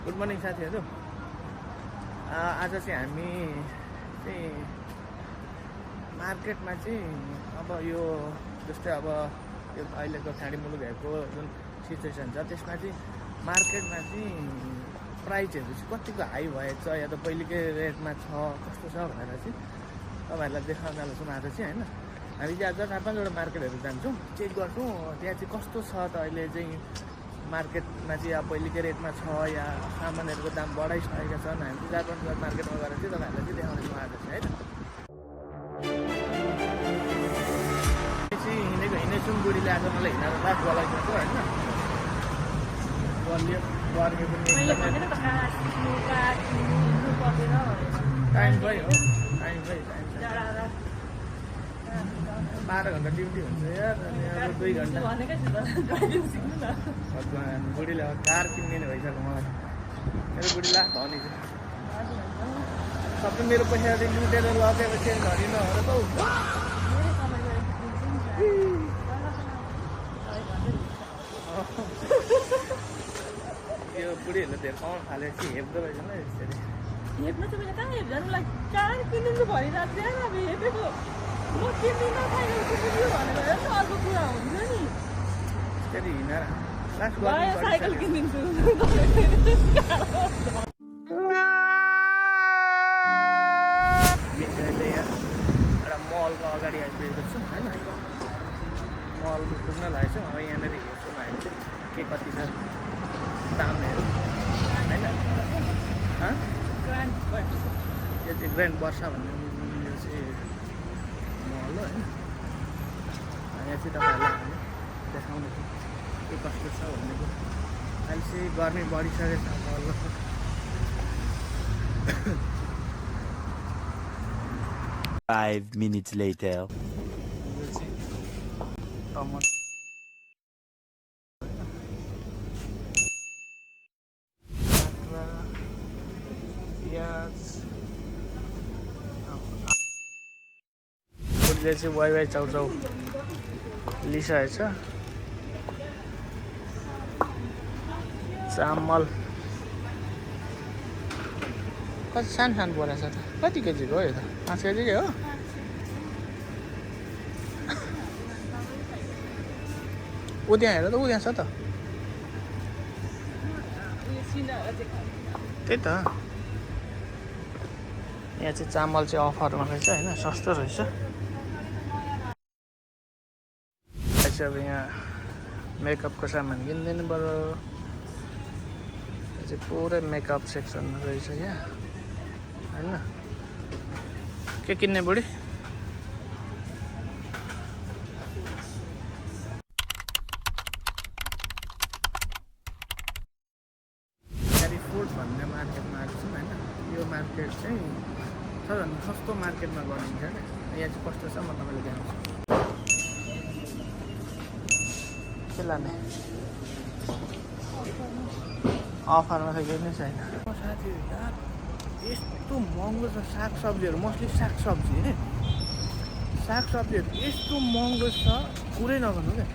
Good morning साथीहरू। आज चाहिँ हामी चाहिँ मार्केटमा चाहिँ अब यो जस्तै अब यो अहिलेको खाडी मुलुकहरूको जुन सिचुएसन छ त्यसमा चाहिँ मार्केटमा चाहिँ प्राइसहरू चाहिँ कतिको हाई भएको छ या त पहिलेकै रेटमा छ कस्तो छ भनेर चाहिँ तपाईँहरूलाई देखाउन जान्छौँ आज चाहिँ होइन। हामी चाहिँ आज 4-5वटा मार्केटहरू जान्छौँ, चेक गर्छौँ त्यहाँ चाहिँ कस्तो छ त अहिले चाहिँ मार्केटमा चाहिँ अब पहिलेकै रेटमा छ या सामानहरूको दाम बढाइसकेका छन्। हामी चाहिँ 4-5वटा मार्केटमा गएर चाहिँ तपाईँहरूलाई चाहिँ देखाउनेछौँ आज चाहिँ होइन। चाहिँ हिँड्नेछौँ, बुढीले आज मलाई हिँडेर रात बोलाइदिएको होइन। बलियो गर्मी पनि टाइम भयो 12 घन्टा ड्युटी हुन्छ यार, अनि अब 2 घन्टा बुढीले अब कार किनिदिने भइसक्यो मलाई। मेरो बुढीलाई धनी छ, सबै मेरो पैसा लुटेर लगेपछि धनी नभएर त यो बुढीहरूले धेरै कमाउनु थाल्यो कि हेप्दो रहेछ नि यसरी। हेप्नु चाहिँ मैले कहाँ हेप्नु लाई कार किनिदिनु भइरहेको थियो अब हेपेको म किन्दिनँ साइकल किनिदियो भनेर अर्को कुरा हुन्छ नि। यसरी हिँडेर साइकल किनिदिन्छु। एउटा मलको अगाडि आइपुगेको छु होइन। मल पुग्न लागेको छु। अब यहाँनिर हेर्छौँ हामी चाहिँ के कति छ दामहरू होइन। यो चाहिँ ग्रान्ड वर्षा भन्ने यो चाहिँ मल हो होइन। यहाँ चाहिँ तपाईँहरूलाई हामी देखाउनेछौँ के कस्तो छ भनेको। अहिले चाहिँ गर्मी बढिसकेको छ मल। 5 minutes later. टमाटर प्याज बुढीले चाहिँ वाइ चाउचाउ लिइसकेको छ। चामल कति सानो बोरा छ त, कति केजीको हो यो त? 5 केजीकै हो। उद्या हेर त, उद्या छ त त्यही त। यहाँ चाहिँ चामल चाहिँ अफरमा रहेछ होइन, सस्तो रहेछ। अब यहाँ मेकअपको सामान किनिदिनु पऱ्यो। यो चाहिँ पुरै मेकअप सेक्सन रहेछ यहाँ होइन। के किन्ने बुढी? फुड भन्ने मार्केटमा आएको छौँ होइन। यो मार्केट चाहिँ सबभन्दा सस्तो मार्केटमा गरिन्छ क्या। यहाँ चाहिँ कस्तो छ म तपाईँलाई देखाउँछु। के लाने? अफरमा त केही नै छैन साथीहरू यार। यस्तो महँगो छ सागसब्जीहरू, मोस्टली सागसब्जी है। सागसब्जीहरू यस्तो महँगो छ कुरै नगर्नु क्या।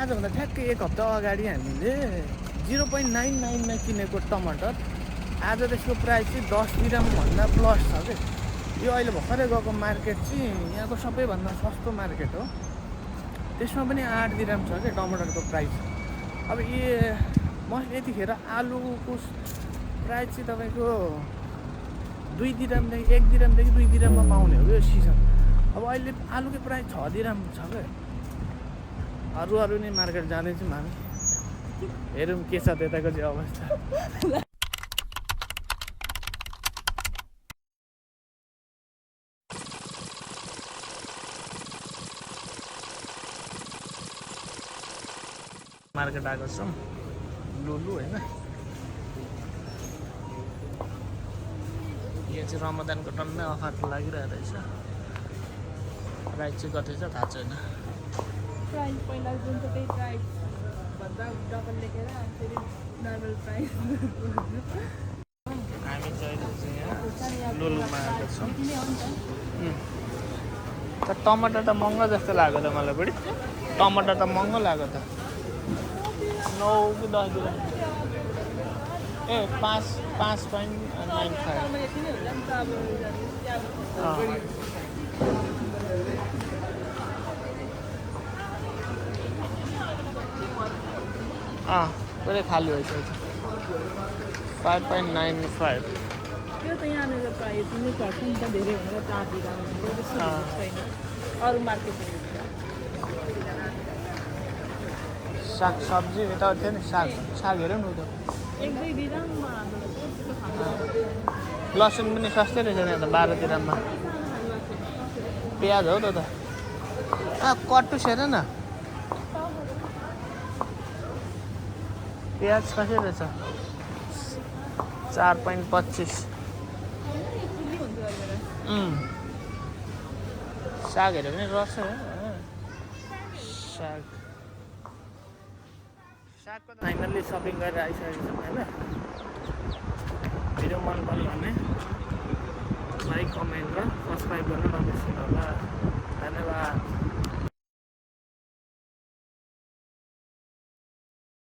आजभन्दा ठ्याक्कै 1 हप्ता अगाडि हामीले 0.99मा किनेको टमाटर आज त्यसको प्राइस चाहिँ 10 दिरहमभन्दा प्लस छ क्या। यो अहिले भर्खरै गएको मार्केट चाहिँ यहाँको सबैभन्दा सस्तो मार्केट हो। त्यसमा पनि 8 दिरहम छ क्या टमाटरको प्राइस। अब म यतिखेर आलुको प्राइस चाहिँ तपाईँको 2 दिरहमदेखि 1 दिरहमदेखि 2 दिरहममा पाउने हो यो सिजन। अब अहिले आलुकै प्राइस 6 दिरहम छ क्या। अरू नै मार्केट जाँदैछौँ हामी, हेरौँ के छ त्यताको चाहिँ अवस्था। मार्केट आएको छौँ लुलु होइन। यो चाहिँ रमजानको टन्नै अफर लागिरहेको रहेछ। प्राइस चाहिँ कति छ थाहा छैन। प्राइस पहिला जुन त्यही प्राइस भन्दा डबल लेखेर फेरि नर्मल प्राइस। हामी चाहिँ यहाँ लुलुमा आएको छौँ। तर टमाटर त महँगो जस्तो लाग्यो त मलाई बुढी। टमाटर त महँगो लाग्यो त। 9 कि 10 दिरहम। ए 5.95 सालमा यति नै हुन्छ नि त अब पुरै खाली भइसकेको छ 5.95 त्यो त यहाँनिर प्रायः यति नै पर्छ नि त धेरै भनेर चार्ज दिँदा छैन अरू मार्केटहरू साग सब्जी यताउति थियो नि साग हेरौँ न उता एक दुई दिनमा लसुन पनि सस्तै रहेछ नि त 12 दिरहममा प्याज हो त कटुस हेर न प्याज कसरी रहेछ 4.25 साग हेऱ्यो भने रस सागको त फाइनल्ली सपिङ गरेर आइसकेको छौँ होइन भिडियो मन पर्यो भने लाइक कमेन्ट र सब्सक्राइब गर्न नबिर्सनु होला